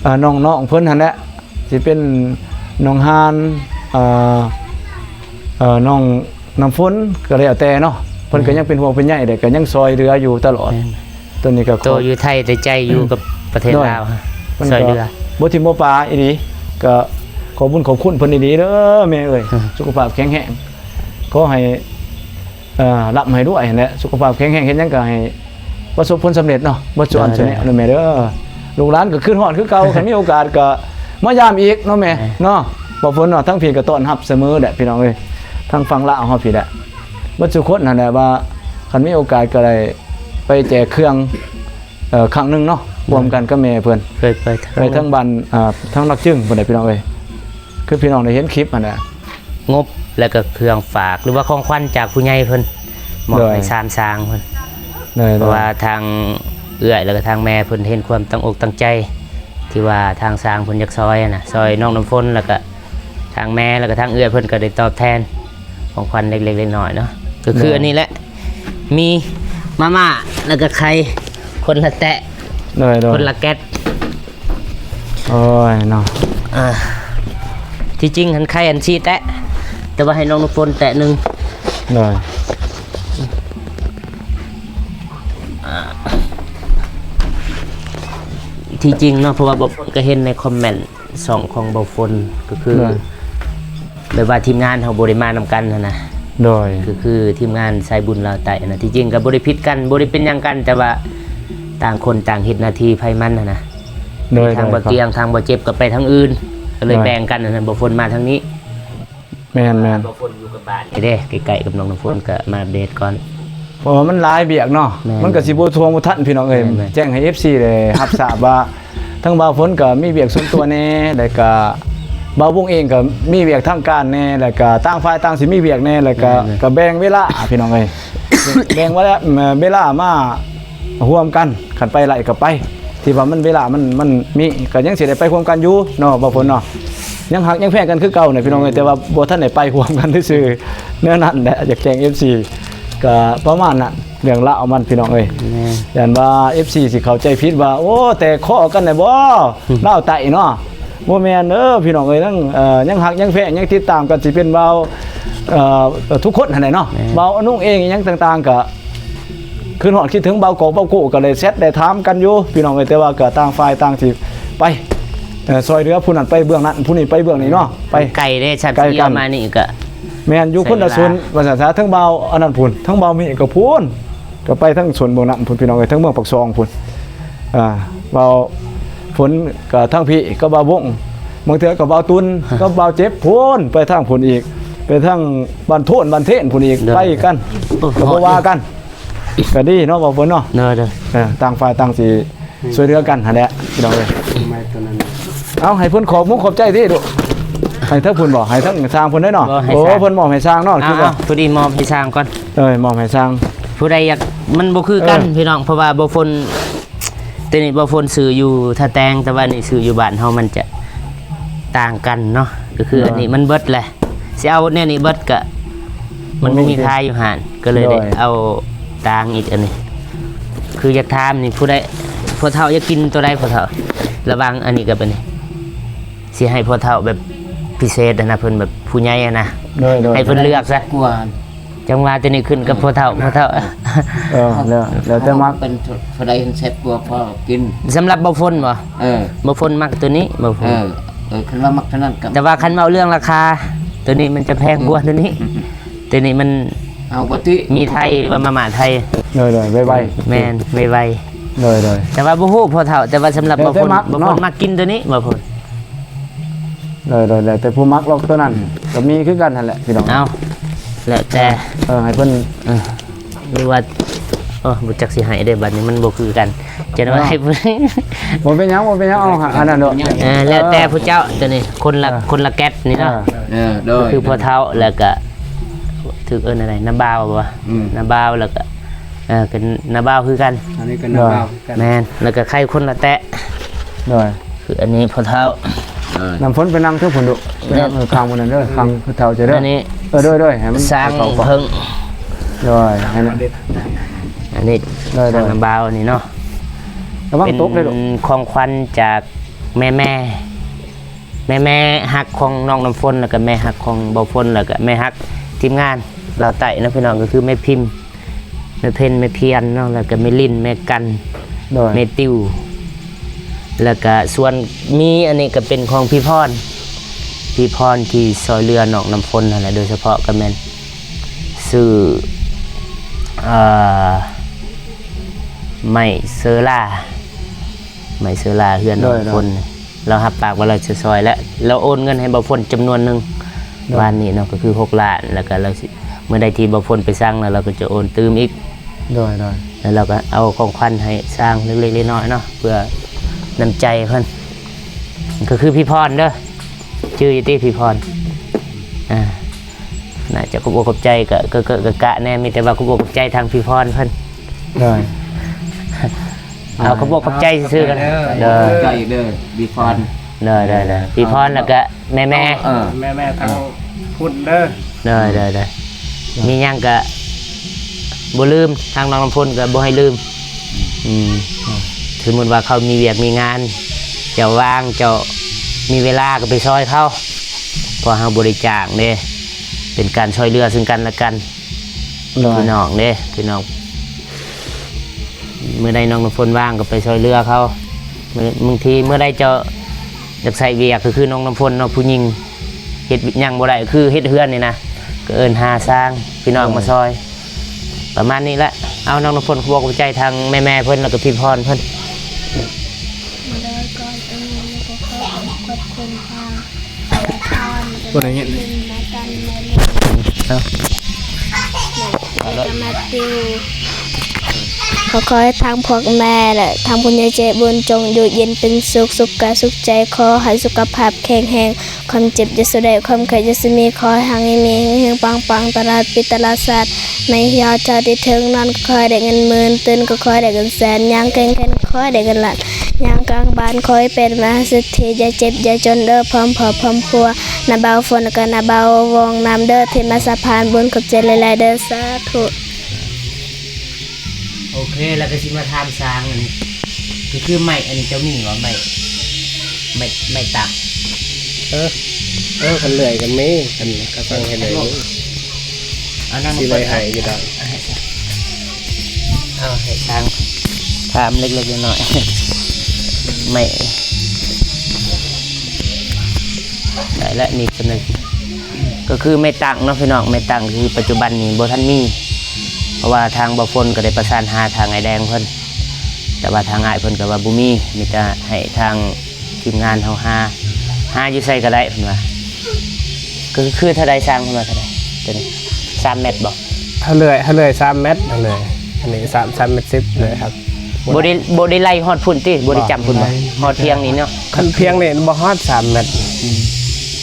ເອີ ນ້ອງໆເພິ່ນຫັ້ນແຫຼະ ຊິເປັນນ້ອງຮານ ເອີ ເອີ ນ້ອງນ້ຳຝົນ ກໍແລ້ວແຕ່ເນາະ ເພິ່ນກໍ ແມ່ນ ຍັງເປັນຫ່ວງເປັນໃຍ ແລະກໍຍັງຊ່ອຍເຫຼືອຢູ່ຕະຫຼອດ. ແມ່ນ ໂຕນີ້ກໍ ໂຕຢູ່ໄທ ແຕ່ໃຈຢູ່ກັບປະເທດລາວ ໂດຍ ຊ່ອຍເຫຼືອ ບໍ່ຖິ້ມບໍ່ປະອີ່ຫຼີ. ກໍຂອບບຸນຂອບຄຸນເພິ່ນອີ່ຫຼີເດີແມ່ເອີຍ. ອືມ ສຸຂະພາບແຂງແຮງ ຂໍໃຫ້ ເອີ ລ່ຳໃຫ້ລວຍຫັ້ນແຫຼະ ສຸຂະພາບແຂງແຮງ ເຮັດຫຍັງກໍໃຫ້ປະສົບຜົນສຳເລັດເນາະ ເບິດສູ່ອັນ ໂດຍ ສູ່ແນວເດີແມ່ເດີ. ລູກຫຼານກໍຄິດຮອດຄືເກົ່າ ຄັນມີໂອກາດກໍມາຢາມອີກເນາະແມ່ ແມ່ ເນາະ ບໍ່ຝົນເນາະ. ທາງພີ້ກໍຕ້ອນຮັບສະເໝີແຫຼະ ພີ່ນ້ອງເອີຍ ທາງຝັ່ງລາວເຮົາພີ້ແຫຼະ ເບິດສູ່ຄົນຫັ້ນແຫຼະ ວ່າຄັນມີໂອກາດກໍໄດ້ໄປແຈກເຄື່ອງ ເອີ ຄັ້ງໜຶ່ງເນາະ ແມ່ ຮ່ວມກັນກັບແມ່ເພິ່ນ ເຄີຍໄປ ໄປທາງບ້ານ ອ່າ ທາງຫຼັກຈຶງພຸ້ນແຫຼະ ພີ່ນ້ອງເອີຍ. ຄືພີ່ນ້ອງໄດ້ເຫັນຄລິບຫັ້ນແຫຼະ ງົບ ແລ້ວກໍເຄື່ອງຝາກ ຫຼືວ່າຂອງຂວັນຈາກຜູ້ໃຫຍ່ເພິ່ນ ມອບໃຫ້ ໂດຍ ສາມຊ່າງເພິ່ນ. ໂດຍໆ ເພາະວ່າທາງເອື້ອຍ ແລ້ວກໍທາງແມ່ເພິ່ນເຫັນຄວາມຕັ້ງອົກຕັ້ງໃຈ ທີ່ວ່າທາງຊ່າງເພິ່ນຢາກຊ່ອຍຫັ້ນນະ ຊ່ອຍນ້ອງນ້ຳຝົນ ແລ້ວກໍທາງແມ່ ແລ້ວກໍທາງເອື້ອຍເພິ່ນກໍໄດ້ຕອບແທນຂອງຂວັນເລັກໆນ້ອຍໆເນາະ. ກໍຄື ໂດຍ ອັນນີ້ແຫຼະ ມີມາມ່າ ແລ້ວກໍໄຂ່ ຄົນລະແຕະ ໂດຍໆ ຄົນລະແກັດ. ໂອ້ຍເນາະ ອ່າ ທີ່ຈິງຫັ້ນໄຂ່ອັນສີ່ແຕະ ແຕ່ວ່າໃຫ້ນ້ອງນ້ຳຝົນແຕະໜຶ່ງ. ໂດຍ ອ່າ ທີ່ຈິງເນາະ ເພາະວ່າບໍ່ຝົນກໍເຫັນໃນຄອມເມັນຊ່ອງຂອງບໍ່ຝົນ ກໍຄື ໂດຍ ແບບວ່າທີມງານເຮົາບໍ່ໄດ້ມານຳກັນຫັ້ນນະ. ໂດຍ ກໍຄືທີມງານສາຍບຸນລາວໃຕ້ນະ ທີ່ຈິງກໍບໍ່ໄດ້ຜິດກັນ ບໍ່ໄດ້ເປັນຫຍັງກັນ ແຕ່ວ່າຕ່າງຄົນຕ່າງເຮັດໜ້າທີ່ໃຜມັນຫັ້ນນະ. ໂດຍ ທາງ ໂດຍ ບໍ່ຕຽງ ທາງບໍ່ເຈັບກໍໄປທາງອື່ນ ກໍເລີຍ ໂດຍ ແບ່ງກັນຫັ້ນນະ ບໍ່ຝົນມາທາງນີ້. ແມ່ນໆ ບໍ່ຝົນຢູ່ກັບບ້ານນີ້ເດ້ ໃກ້ໆກັບນ້ອງນ້ຳຝົນ ກໍມາອັບເດດກ່ອນ. ເພາະວ່າມັນຫຼາຍວຽກເນາະ ແມ່ນ ມັນກໍຊິບໍ່ທວງບໍ່ທັນ ພີ່ນ້ອງເອີຍ. ແມ່ນໆ ແຈ້ງໃຫ້ເອັຟຊີໄດ້ຮັບຊາບວ່າ ທາງບ່າວຝົນກໍມີວຽກສ່ວນຕົວແດ່ ແລ້ວກໍ ບ່າວວົງເອງກໍມີວຽກທາງການແດ່ ແລ້ວກໍຕ່າງຝ່າຍຕ່າງຊິມີວຽກແດ່ ແລ້ວກໍ ແມ່ນເລີຍ ກໍແບ່ງເວລາ ພີ່ນ້ອງເອີຍ ແບ່ງເວລາ ເວລາມາຮ່ວມກັນ ຄັນໄປໄດ້ກໍໄປ ທີ່ວ່າມັນເວລາມັນ ມັນມີ ກໍຍັງຊິໄດ້ໄປຮ່ວມກັນຢູ່ເນາະ ບ່າວຝົນເນາະ ຍັງຮັກຍັງແພງກັນຄືເກົ່ານີ້ ພີ່ນ້ອງເອີຍ ແຕ່ວ່າບໍ່ທັນໄດ້ໄປຮ່ວມກັນຊື່ໆ ແນວນັ້ນແຫຼະ ຢາກແຈ້ງເອັຟຊີ ກໍປະມານນັ້ນ ເລື່ອງລາວມັນ ພີ່ນ້ອງເອີຍ ແມ່ນ ຢ້ານວ່າເອັຟຊີຊິເຂົ້າໃຈຜິດວ່າ ໂອ້ ແຕກຄໍກັນແລ້ວບໍ່ ອືມ ລາວໃຕ້ເນາະ ບໍ່ແມ່ນເດີ ພີ່ນ້ອງເອີຍ ຍັງ ເອີ ຍັງຮັກຍັງແພງ ຍັງຕິດຕາມກັນ ຊິເປັນບ່າວ ເອີ ທຸກຄົນຫັ້ນແຫຼະເນາະ ແມ່ນ ບ່າວອະນຸງເອງ ອີ່ຫຍັງຕ່າງໆ ກໍ ຄືນຮອດຄິດເຖິງບ່າວກອກ ບ່າວໂກ້ ກໍໄດ້ແຊັດໄດ້ຖາມກັນຢູ່ ພີ່ນ້ອງເອີຍ ແຕ່ວ່າກໍຕ່າງຝ່າຍຕ່າງຊິໄປ ເອີ ຊ່ອຍເຫຼືອຜູ້ນັ້ນໄປເບື້ອງນັ້ນ ຜູ້ນີ້ໄປເບື້ອງນີ້ເນາະ ໄປ ໄກເດ້ ສັກ ໄກກັນ ມານີ້ກໍ ແມ່ນ ຢູ່ຄົນລະຊົນ ໃຊ້ເວລາ ວ່າຊັ້ນຊະ ເທິງບ່າວອັນນັ້ນພຸ້ນ ເທິງບ່າວມີກໍພຸ້ນ ກໍໄປທາງຊົນເບື້ອງນັ້ນພຸ້ນ ພີ່ນ້ອງເອີຍ ເທິງເມືອງປາກຊ່ອງພຸ້ນ ອ່າ ບ່າວຝົນກໍທາງພີ້ ກັບບ່າວວົງ ບາງເທື່ອກໍບ່າວຕຸນ ກັບບ່າວເຈັບພຸ້ນ ໄປທາງພຸ້ນອີກ ໄປທາງບ້ານໂທນ ບ້ານເທນພຸ້ນອີກ ໂດຍ ໄປກັນ ໂອ້ ກໍບໍ່ວ່າກັນ ກໍດີເນາະ ບ່າວຝົນເນາະ ໂດຍໆ ເອີ ຕ່າງຝ່າຍຕ່າງຊິ ອືມ ຊ່ວຍເຫຼືອກັນຫັ້ນແຫຼະ ພີ່ນ້ອງເອີຍ ໄມ້ຕົວນັ້ນ ເອົາ ໃຫ້ເພິ່ນຂອບມຸກຂອບໃຈຕິລູກ ໃຫ້ທາງພຸ້ນບໍ່ ໃຫ້ທາງຊ່າງເພິ່ນໄດ້ເນາະ ບໍ່ ໃຫ້ ໂອ້ ຊ່າງ ເພິ່ນມອບໃຫ້ຊ່າງເນາະ ເອົາ ຄືວ່າ ເອົາ ພໍດີມອບໃຫ້ຊ່າງກ່ອນ ເອີ ມອບໃຫ້ຊ່າງ ຜູ້ໃດຢາກ ມັນບໍ່ຄືກັນ ເອີ ພີ່ນ້ອງ ເພາະວ່າບ່າວຝົນ ໂຕນີ້ບ່າວຝົນຊື້ຢູ່ທ່າແຕງ ແຕ່ວ່ານີ້ຊື້ຢູ່ບ້ານເຮົາມັນຈະຕ່າງກັນເນາະ ກໍຄື ເອີ ອັນນີ້ມັນເບິດແຫຼະ ຊິເອົາແນວນີ້ເບິດກະ ມັນບໍ່ມີຂາຍຢູ່ຮ້ານ ກໍເລີຍໄດ້ ໂດຍ ເອົາຕ່າງອີກອັນນີ້ ຄືຢາກຖາມນີ້ ຜູ້ໃດ ພໍ່ເຖົ້າຢາກກິນໂຕໃດ ພໍ່ເຖົ້າ ລະຫວ່າງອັນນີ້ກັບອັນນີ້ ຊິໃຫ້ພໍ່ເຖົ້າແບບພິເສດຫັ້ນນະ ເພິ່ນແບບຜູ້ໃຫຍ່ຫັ້ນນະ ໂດຍໆ ໃຫ້ເພິ່ນເລືອກຊະ ກວ່າ ຈັ່ງວ່າໂຕນີ້ຂຶ້ນກັບພໍ່ເຖົ້າ ພໍ່ເຖົ້າ ເອີ ແລ້ວ ແລ້ວແຕ່ມັກ ເປັນຜູ້ໃດແຊບກວ່າພໍກິນ ສຳລັບບ່າວຝົນບໍ່ ເອີ ບ່າວຝົນມັກໂຕນີ້ ບ່າວຝົນ ເອີ ເອີ ຄັນວ່າມັກເທົ່ານັ້ນກໍ ແຕ່ວ່າຄັນເວົ້າເລື່ອງລາຄາ ໂຕນີ້ມັນຈະແພງກວ່າໂຕນີ້ ອືມ ໂຕນີ້ມັນເອົາປົກກະຕິ ມີໄທ ວ່າມາມ່າໄທ ໂດຍໆ ໄວໆ ແມ່ນ ໄວໆ ໂດຍໆ ແຕ່ວ່າບໍ່ຮູ້ພໍ່ເຖົ້າ ແຕ່ວ່າສຳລັບ ແລ້ວແຕ່ມັກ ບ່າວຝົນ ເນາະ ບ່າວຝົນມັກກິນໂຕນີ້ ບ່າວຝົນ ໂດຍໆ ແລ້ວແຕ່ຜູ້ມັກລອກໂຕນັ້ນ ອືມ ກໍມີຄືກັນຫັ້ນແຫຼະ ພີ່ນ້ອງ ເອົາ ແລ້ວແຕ່ ເອີ ໃຫ້ເພິ່ນ ເອີ ຫຼືວ່າ ໂອ້ ບໍ່ຈັກຊິໃຫ້ເດ້ ບັດນີ້ມັນບໍ່ຄືກັນ ຈະໄດ້ວ່າໃຫ້ ເອີ ບໍ່ເປັນຫຍັງ ບໍ່ເປັນຫຍັງ ເອົາອັນນັ້ນໂລດ ເອີ ແລ້ວແຕ່ຜູ້ເຈົ້າ ໂຕນີ້ຄົນລະ ເອີ ຄົນລະແກັດນີ້ເນາະ ເອີ ເອີ ໂດຍ ກໍຄືພໍ່ເຖົ້າ ແລ້ວກໍຖືກເອີ້ນອັນໃດ ນ້າບ່າວບໍ່ ອືມ ນ້າບ່າວ ແລ້ວກໍ ເອີ ກໍນ້າບ່າວຄືກັນ ອັນນີ້ກໍນ້າບ່າວຄືກັນ ແມ່ນ ແລ້ວກໍໄຂ່ຄົນລະແຕະ ໂດຍ ຄືອັນນີ້ພໍ່ເຖົ້າ ນ້ຳຝົນໄປນັ່ງເທິງພຸ້ນດຸ ໄປນັ່ງຂ້າງໝູ່ນັ້ນເດີ ຂ້າງຜູ້ເຖົ້າເຈົ້າເດີ ອັນນີ້ ເອີ ໂດຍໆ ໃຫ້ມັນຊ່າງເພິ່ງ ໂດຍ ໃຫ້ມັນ ອັນນີ້ ໂດຍໆ ທາງນ້າບ່າວອັນນີ້ເນາະ ລະວັງຕົກເດີລູກ ເປັນຂອງຂວັນຈາກແມ່ໆ ແມ່ໆຮັກຂອງນ້ອງນ້ຳຝົນ ແລ້ວກໍແມ່ຮັກຂອງບ່າວຝົນ ແລ້ວກໍແມ່ຮັກທີມງານລາວໃຕ້ເນາະ ພີ່ນ້ອງ ກໍຄືແມ່ພິມ ແມ່ເພັນ ແມ່ພຽນເນາະ ແລ້ວກໍແມ່ລິນ ແມ່ກັນ ໂດຍ ແມ່ຕິວ ແລ້ວກໍສ່ວນມີອັນນີ້ກໍເປັນຂອງພີ່ພອນ ພີ່ພອນທີ່ຊ່ອຍເຫຼືອນ້ອງນ້ຳຝົນຫັ້ນແຫຼະ ໂດຍສະເພາະກໍແມ່ນຊື້ ເອີ ໄມ້ເຊີລາ ໄມ້ເຊີລາເຮືອນນ້ອງຝົນ ໂດຍ ລາວຮັບປາກວ່າລາວຈະຊ່ອຍ ແລະ ລາວໂອນເງິນໃຫ້ບ່າວຝົນຈຳນວນໜຶ່ງ ໂດຍ ວານນີ້ເນາະ ກໍຄືຫົກລ້ານ ແລ້ວກໍລາວຊິ ມື້ໃດທີ່ບ່າວຝົນໄປສັ່ງ ແລ້ວລາວກໍຈະໂອນຕື່ມອີກ ໂດຍໆ ແລ້ວລາວກໍເອົາຂອງຂວັນໃຫ້ຊ່າງເລັກໆ ນ້ອຍໆ ເນາະ ເພື່ອນ້ຳໃຈເພິ່ນ ກໍຄືພີ່ພອນເດີ ຈື່ຢູ່ຕິ ພີ່ພອນ ອ່າ ໜ້າຈະຂອບອົກຂອບໃຈ ກະ ກະ ກະ ກະ ກະແດ່ ມີແຕ່ວ່າຂອບອົກຂອບໃຈທາງພີ່ພອນເພິ່ນ ໂດຍ ເອົາຂອບອົກຂອບໃຈຊື່ໆ ກັນ ໂດຍ ຂອບໃຈເດີພີ່ພອນ ໂດຍໆໆ ພີ່ພອນ ແລ້ວກະແມ່ໆ ເອີ ແມ່ໆ ທາງພຸ້ນເດີ ໂດຍໆ ມີຫຍັງກະບໍ່ລືມ ທາງນ້ອງນ້ຳຝົນກະບໍ່ໃຫ້ລືມ ອືມ ສົມມຸດວ່າເຂົາມີວຽກມີງານ ເຈົ້າວ່າງ ເຈົ້າມີເວລາກໍໄປຊ່ອຍເຂົາ ເພາະເຮົາບໍ່ໄດ້ຈ້າງເດ້ ເປັນການຊ່ອຍເຫຼືອຊຶ່ງກັນແລະກັນ ໂດຍ ພີ່ນ້ອງເດ້ ພີ່ນ້ອງ ມື້ໃດນ້ອງນ້ຳຝົນວ່າງກໍໄປຊ່ອຍເຫຼືອເຂົາ ບາງທີມື້ໃດເຈົ້າຢາກໃຊ້ວຽກ ກໍຄືນ້ອງນ້ຳຝົນເນາະ ຜູ້ຍິງເຮັດຫຍັງບໍ່ໄດ້ ຄືເຮັດເຮືອນນີ້ນະ ກໍເອີ້ນຫາຊ່າງ ພີ່ນ້ອງມາຊ່ອຍ ປະມານນີ້ແຫຼະ ເອົາ ນ້ອງນ້ຳຝົນ ຂອບອົກຂອບໃຈທາງແມ່ໆ ເພິ່ນ ແລ້ວກໍພີ່ພອນເພິ່ນ ໂດຍ ກ່ອນອື່ນກໍຂໍຂອບຄຸນທາງ ບໍ່ໄດ້ຍິນ ແລ້ວກໍມາຕິວ ຂໍໃຫ້ທາງພວກແມ່ ແລະ ທາງຜູ້ໃຫຍ່ໃຈບຸນ ຈົ່ງຢູ່ເຢັນເປັນສຸກ ສຸກກາຍສຸກໃຈ, ຂໍໃຫ້ສຸຂະພາບແຂງແຮງ, ຄວາມເຈັບຢ່າສູ່ໄດ້, ຄວາມໄຂ້ຢ່າສູ່ມີ, ຂໍໃຫ້ຮັ່ງມີແຮງໆ ປັງໆ ຕະຫຼອດປີຕະຫຼອດຊາດ. ໃນຍາມເຈົ້າທີ່ເຖິງນອນ ກໍຂໍໃຫ້ໄດ້ເງິນໝື່ນ, ຕື່ນກໍຂໍໃຫ້ໄດ້ເງິນແສນ, ຍ່າງແກ່ງແຂນ ຂໍໃຫ້ໄດ້ເງິນລ້ານ, ຍ່າງກາງບ້ານ ຂໍໃຫ້ເປັນມະຫາເສດຖີ, ຢ່າເຈັບຢ່າຈົນເດີ ພ້ອມຄອບພ້ອມຄົວ, ນ້າບ່າວຝົນ ແລະ ກະນ້າບ່າວວົງນຳເດີ ທີ່ມາສະພານບຸນ. ຂອບໃຈຫຼາຍໆເດີ ສາທຸ. ໂອເຄ ແລ້ວກໍຊິມາຖາມຊ່າງອັນນີ້ ກໍຄືໄມ້ອັນນີ້ເຈົ້າມີບໍ່? ໄມ້ ໄມ້ ໄມ້ຕັກ. ເອີ ເອີ ຄັນເລື່ອຍກໍມີ ຄັນເຂົາສັ່ງໃຫ້ເລື່ອຍນີ້ ອັນນັ້ນ ຊິໄດ້ໃຫ້ຢູ່ດອກ. ເອົາໃຫ້ຊ່າງຖາມເລັກໆນ້ອຍໆ ໄມ້ ໄດ້ແລ້ວ ນີ້ສ່ວນໜຶ່ງ ກໍຄືໄມ້ຕັກເນາະພີ່ນ້ອງ, ໄມ້ຕັກຄືປັດຈຸບັນນີ້ບໍ່ທັນມີ ເພາະວ່າທາງບ່າວຝົນກໍໄດ້ປະສານຫາທາງອ້າຍແດງເພິ່ນ ແຕ່ວ່າທາງອ້າຍເພິ່ນກໍວ່າບໍ່ມີ, ມີແຕ່ໃຫ້ທາງທີມງານເຮົາຫາ, ຫາຢູ່ໃສກໍໄດ້ເພິ່ນວ່າ. ກໍຄືເທົ່າໃດຊ່າງ ເພິ່ນວ່າເທົ່າໃດ? ຕົວນີ້ສາມແມັດບໍ່? ເຮົາເລື່ອຍ ເຮົາເລື່ອຍສາມແມັດ ເຮົາເລື່ອຍ ອັນນີ້ສາມ ສາມແມັດສິບເລີຍຄັບ. ບໍ່ໄດ້ ບໍ່ໄດ້ໄລ່ຮອດພຸ້ນຕິ? ບໍ່ໄດ້ຈ້ຳພຸ້ນບໍ່? ຮອດພຽງນີ້ເນາະ. ຄັນພຽງນີ້ບໍ່ຮອດສາມແມັດ ອືມ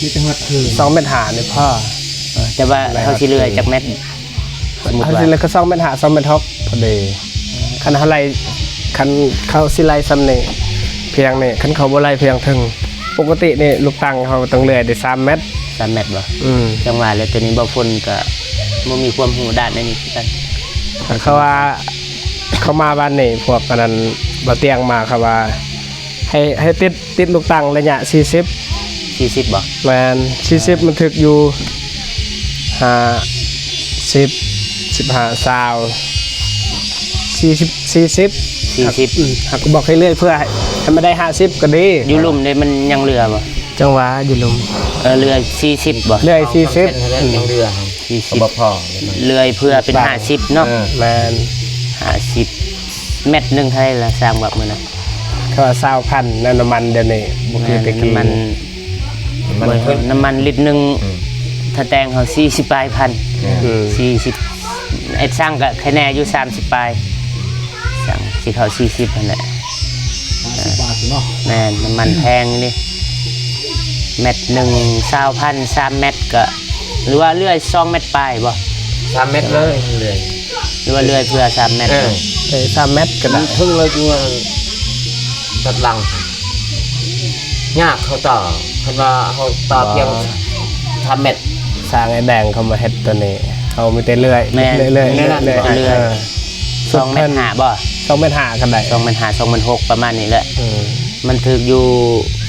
ມີແຕ່ຮອດເທິງ ສອງແມັດຫ້ານີ້ພໍ. ເອີ ແຕ່ວ່າເຮົາຊິເລື່ອຍຈັກແມັດ? ສົມມຸດວ່າ ເຮົາຊິເລືອກສອງແມັດຫ້າ ສອງແມັດຫົກພໍດີ. ຄັນເຮົາໄລ່ ຄັນເຂົາຊິໄລ່ສ່ຳນີ້ ພຽງນີ້ ຄັນເຂົາບໍ່ໄລ່ພຽງເທິງ ປົກກະຕິນີ້ລູກຕັງເຮົາຕ້ອງເລື່ອຍໄດ້ສາມແມັດ. ສາມແມັດບໍ່? ອືມ ຈັ່ງວ່າແຫຼະ ໂຕນີ້ບ່າວຝົນກໍບໍ່ມີຄວາມຮູ້ດ້ານອັນນີ້ຄືກັນ. ເຂົາວ່າ ເຂົາມາບ້ານນີ້ ພວກອັນນັ້ນ ບ່າວຕຽງມາ ເຂົາວ່າ ໃຫ້ ໃຫ້ຕິດ ຕິດລູກຕັ້ງໄລຍະສີ່ສິບ. ສີ່ສິບບໍ່? ແມ່ນ ສີ່ສິບ ມັນຖືກຢູ່ ຫ້າສິບ ສິບຫ້າ ຊາວ ສີ່ສິບ ສີ່ສິບ ສີ່ສິບ ອືມ ຫາກບອກໃຫ້ເລື່ອຍເພື່ອໃຫ້ ໃຫ້ມັນໄດ້ຫ້າສິບກໍດີ. ຢູ່ລຸ່ມເດ້ ມັນຍັງເຫຼືອບໍ່? ຈັງຫວະຢູ່ລຸ່ມ ເອີ ເຫຼືອສີ່ສິບບໍ່? ເຫຼືອສີ່ສິບ ອືມ ຍັງເຫຼືອ ສີ່ສິບ ກໍບໍ່ພໍ ເລື່ອຍເພື່ອເປັນຫ້າສິບເນາະ. ເອີ ແມ່ນ ຫ້າສິບ ແມັດໜຶ່ງເທົ່າໃດລະ ຊ່າງບອກມື້ນັ້ນ? ເຂົາວ່າຊາວພັນນະ ນ້ຳມັນດຽວນີ້ບໍ່ຄືແຕ່ກີ້. ແມ່ນ ນ້ຳມັນ ນ້ຳມັນຂຶ້ນ ນ້ຳມັນລິດໜຶ່ງ ອືມ ຖ້າແຕ່ງເຮົາສີ່ສິບປາຍພັນ ອືມ ສີ່ສິບ ແອັດຊ່າງກໍໃຄແນ່ຢູ່ສາມສິບປາຍ ຊ່າງຊິເຂົ້າສີ່ສິບຫັ້ນແຫຼະ ຫ້າສິບບາດເນາະ. ແມ່ນ ນ້ຳມັນແພງນີ້ ແມັດໜຶ່ງຊາວພັນ ສາມແມັດກໍ ຫຼືວ່າເລື່ອຍສອງແມັດປາຍບໍ່? ສາມແມັດເລີຍ ເລື່ອຍ ຫຼືວ່າເລື່ອຍເພື່ອສາມແມັດ? ເອີ ເອີ ສາມແມັດກໍໄດ້ ມັນເທິງເລີຍຢູ່ ຕັດຫຼັງ ຍາກເຂົາຕໍ່ ຄັນວ່າເຮົາຕໍ່ພຽງ ບໍ່ ສາມແມັດ. ຊ່າງໄອ້ແດງເຂົາມາເຮັດຕົວນີ້ ເຮົາມີແຕ່ເລື່ອຍ ແມ່ນ ເລື່ອຍ ເລື່ອຍ ເລື່ອຍ ເລື່ອຍ ເລື່ອຍ ເອີ ສອງແມັດຫ້າບໍ່? ສອງແມັດຫ້າກໍໄດ້ ສອງແມັດຫ້າ ສອງແມັດຫົກ ປະມານນີ້ແຫຼະ. ເອີ ມັນຖືກຢູ່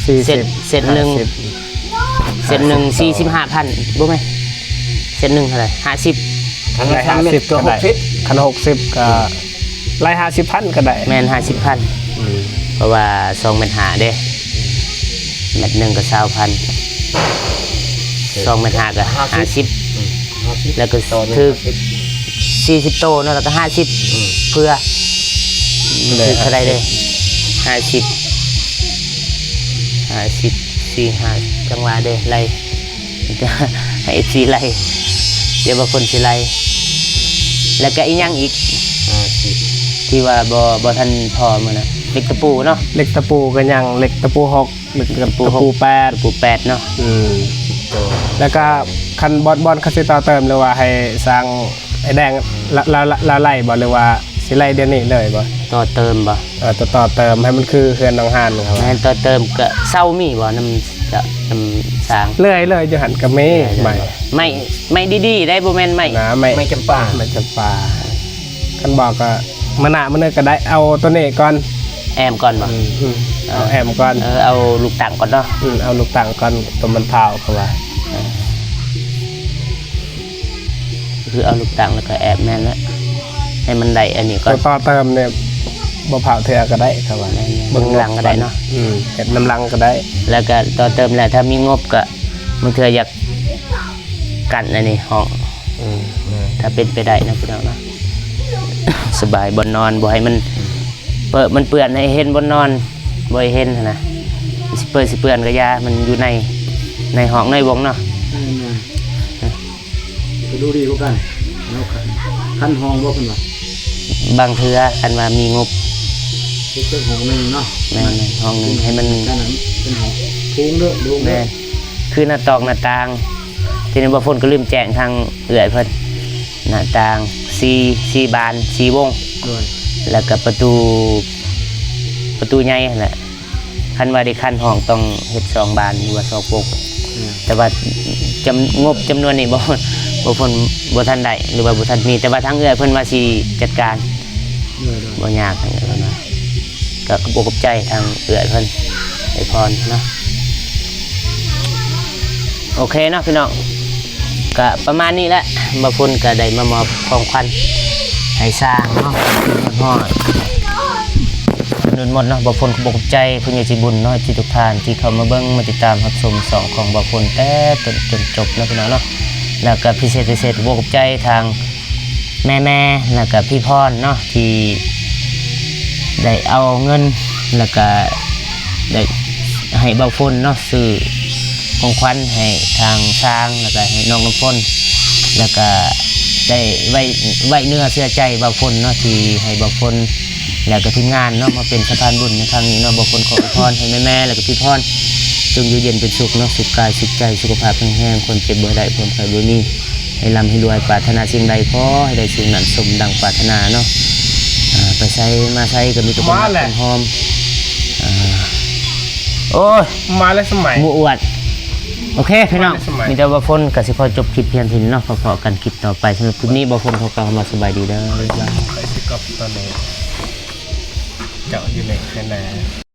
ສີ່ສິບ ເຊັດ ເຊັດໜຶ່ງ ຫ້າສິບ ເຊັດໜຶ່ງສີ່ສິບຫ້າພັນ ບໍ່ແມ່ນ ເຊັດໜຶ່ງເທົ່າໃດ? ຫ້າສິບ ຄັນໄດ້ຫ້າສິບກໍຫົກສິບ ຄັນຫົກສິບກໍໄລ່ຫ້າສິບພັນກໍໄດ້. ແມ່ນ ຫ້າສິບພັນ ອືມ ເພາະວ່າສອງແມັດຫ້າເດ້ ແມັດໜຶ່ງກໍຊາວພັນ ສອງແມັດຫ້າກໍຫ້າສິບ ອືມ ແລ້ວກໍຖືກສີ່ສິບໂຕເນາະ ແລ້ວກໍຫ້າສິບ ອືມ ເພື່ອ ຖືກເທົ່າໃດເດ້? ຫ້າສິບ ຫ້າສິບ ສີ່ຫ້າ ຈັ່ງວ່າເດ້ ໄລ່ ໃຫ້ເອັຟຊີໄລ່ ດຽວບ່າວຝົນຊິໄລ່. ແລ້ວກະອີ່ຫຍັງອີກ ຫ້າສິບ ທີ່ວ່າບໍ່ ບໍ່ທັນພໍມື້ນະ? ເຫຼັກຕະປູເນາະ ເຫຼັກຕະປູກໍຍັງ ເຫຼັກຕະປູຫົກ ເຫຼັກຕະປູຫົກ ຕະປູແປດ ຕະປູແປດເນາະ. ອືມ ແລ້ວກະຄັນບ່ອນ ບ່ອນເຂົາຊິຕໍ່ເຕີມ ຫຼືວ່າໃຫ້ຊ່າງໄອ້ແດງລາວ ລາວ ລາວໄລ່ບໍ່ ຫຼືວ່າຊິໄລ່ດຽວນີ້ເລີຍບໍ່? ຕໍ່ເຕີມບໍ່? ເອີ ຕໍ່ ຕໍ່ເຕີມໃຫ້ມັນຄືເຮືອນນ້ອງຫານເຂົາ. ແມ່ນ ຕໍ່ເຕີມກະເສົາມີບໍ່? ນຳ ນຳຊ່າງ ເລື່ອຍເລີຍ ຢູ່ຫັ້ນກໍມີ ເລື່ອຍເລີຍ ໄມ້ ບໍ່? ໄມ້ ໄມ້ດີໆໄດ໋ ບໍ່ແມ່ນໄມ້ ນະ ໄມ້ ໄມ້ຈຳປາ ໄມ້ຈຳປາ. ຄັນບໍ່ກໍມື້ໜ້າມື້ນີ້ກໍໄດ້ ເອົາຕົວນີ້ກ່ອນ ແອ້ມກ່ອນບໍ່? ອືມ ເອົາແອ້ມກ່ອນ ເອີ ເອົາລູກຕັ້ງກ່ອນເນາະ. ອືມ ເອົາລູກຕັ້ງກ່ອນ ຕົວມັນພ້າວ ເຂົາວ່າ ເອີ ຄືເອົາລູກຕັ້ງແລ້ວກໍແອ້ມ ແມ່ນແລ້ວ ໃຫ້ມັນໄດ້ອັນນີ້ກ່ອນ. ຕົວຕໍ່ເຕີມນີ້ບໍ່ພ້າວເທື່ອກໍໄດ້ ເຂົາວ່າ ແມ່ນໆ ເບິ່ງ ເບິ່ງຫຼັງກໍໄດ້ເນາະ. ອືມ ເຮັດນຳຫຼັງກໍໄດ້ ແລ້ວກໍຕໍ່ເຕີມແລ້ວ ຖ້າມີງົບກໍ ບາງເທື່ອຢາກກັນອັນນີ້ຫ້ອງ. ອືມ ຖ້າເປັນໄປໄດ້ນະພີ່ນ້ອງເນາະ ສະບາຍບ່ອນນອນ ບໍ່ໃຫ້ມັນເປິ ມັນເປື້ອນ ໃຫ້ເຫັນບ່ອນນອນ ບໍ່ໃຫ້ເຫັນຫັ້ນນະ. ຊິເປິ ຊິເປື້ອນກໍຢ່າ ມັນຢູ່ໃນ ໃນຫ້ອງໃນວົງເນາະ. ແມ່ນໆ ກໍດູດີກວ່າກັນເນາະ. ຄັນຫ້ອງບໍ່ ເພິ່ນວ່າ ບາງເທື່ອຄັນວ່າມີງົບ ເຮັດຈັກຫ້ອງໜຶ່ງເນາະ ແມ່ນໆ ຫ້ອງໜຶ່ງໃຫ້ມັນ ເປັນຫ້ອງໂຖງເດີ ໂຖງເດີ ແມ່ນ ຄືໜ້າຕອກໜ້າຕ່າງ ທີນີ້ບ່າວຝົນກໍລືມແຈ້ງທາງເອື້ອຍເພິ່ນ ໜ້າຕ່າງສີ່ ສີ່ບານ ສີ່ວົງ ໂດຍ ແລ້ວກໍປະຕູ ປະຕູໃຫຍ່ຫັ້ນແຫຼະ ຄັນວ່າໄດ້ຄັນຫ້ອງຕ້ອງເຮັດສອງບານ ຫຼືວ່າສອງວົງ ແມ່ນ ແຕ່ວ່າຈຳ ງົບຈຳນວນນີ້ບໍ່ ບໍ່ ບໍ່ທັນໄດ້ ຫຼືວ່າບໍ່ທັນມີ ແຕ່ວ່າທາງເອື້ອຍເພິ່ນວ່າຊິຈັດການ ໂດຍໆ ບໍ່ຍາກ ເພິ່ນວ່າ ກໍຂອບອົກຂອບໃຈທາງເອື້ອຍເພິ່ນ ເອື້ອຍພອນເນາະ ໂອເຄເນາະພີ່ນ້ອງ ກະປະມານນີ້ແຫຼະ ບ່າວຝົນກະໄດ້ມາມອບຂອງຂວັນໃຫ້ຊ່າງເນາະ ຮອດ ໜຸ່ນໝົດເນາະ ບ່າວຝົນກໍຂອບໃຈຜູ້ໃຫຍ່ໃຈບຸນເນາະ ທີ່ທຸກທ່ານທີ່ເຂົ້າມາເບິ່ງມາຕິດຕາມຮັບຊົມຊ່ອງຂອງບ່າວຝົນແຕ່ຕົ້ນຈົນຈົບເນາະ ພີ່ນ້ອງເນາະ ແລ້ວກໍພິເສດ ພິເສດກໍຂອບໃຈທາງແມ່ໆ ແລ້ວກໍພີ່ພອນເນາະ ທີ່ໄດ້ເອົາເງິນ ແລ້ວກໍໄດ້ໃຫ້ບ່າວຝົນເນາະ ຊື້ຂອງຂວັນໃຫ້ທາງຊ່າງ ແລ້ວກໍໃຫ້ນ້ອງນ້ຳຝົນ ແລ້ວກໍໄດ້ໄວ້ ໄວ້ເນື້ອເຊື່ອໃຈບ່າວຝົນເນາະ ທີ່ໃຫ້ບ່າວຝົນ ແລ້ວກໍທີມງານເນາະ ມາເປັນສະພານບຸນໃນຄັ້ງນີ້ເນາະ ບ່າວຝົນຂໍອວຍພອນໃຫ້ແມ່ໆ ແລ້ວກໍພີ່ພອນ ຈົ່ງຢູ່ເຢັນເປັນສຸກເນາະ ສຸກກາຍສຸກໃຈ ສຸຂະພາບແຂງແຮງ ຄວາມເຈັບບໍ່ໃຫ້ໄດ້ ຄວາມໄຂ້ບໍ່ມີ ໃຫ້ລ່ຳໃຫ້ລວຍ ປາດຖະໜາສິ່ງໃດຂໍໃຫ້ໄດ້ສິ່ງນັ້ນ ສົມດັ່ງປາດຖະໜາເນາະ ອ່າ ໄປໃສມາໃສກໍມີແຕ່ຄົນຮັກຄົນຫອມ ອ່າ ໂອ້ຍ ມາແລ້ວສະໄໝ ໝູ່ອວດ ໂອເຄພີ່ນ້ອງ ມີແຕ່ວ່າຝົນກໍຊິຂໍຈົບຄລິບພຽງເທົ່ານີ້ເນາະ ພໍ້ກັນຄລິບຕໍ່ໄປ ສຳລັບຄລິບນີ້ບ່າວຝົນຂໍກ່າວຄຳວ່າສະບາຍດີເດີ ຂ້ອຍຊິກັບຕອນນີ້ ເຈົ້າຢູ່ໃນໄຄນາ.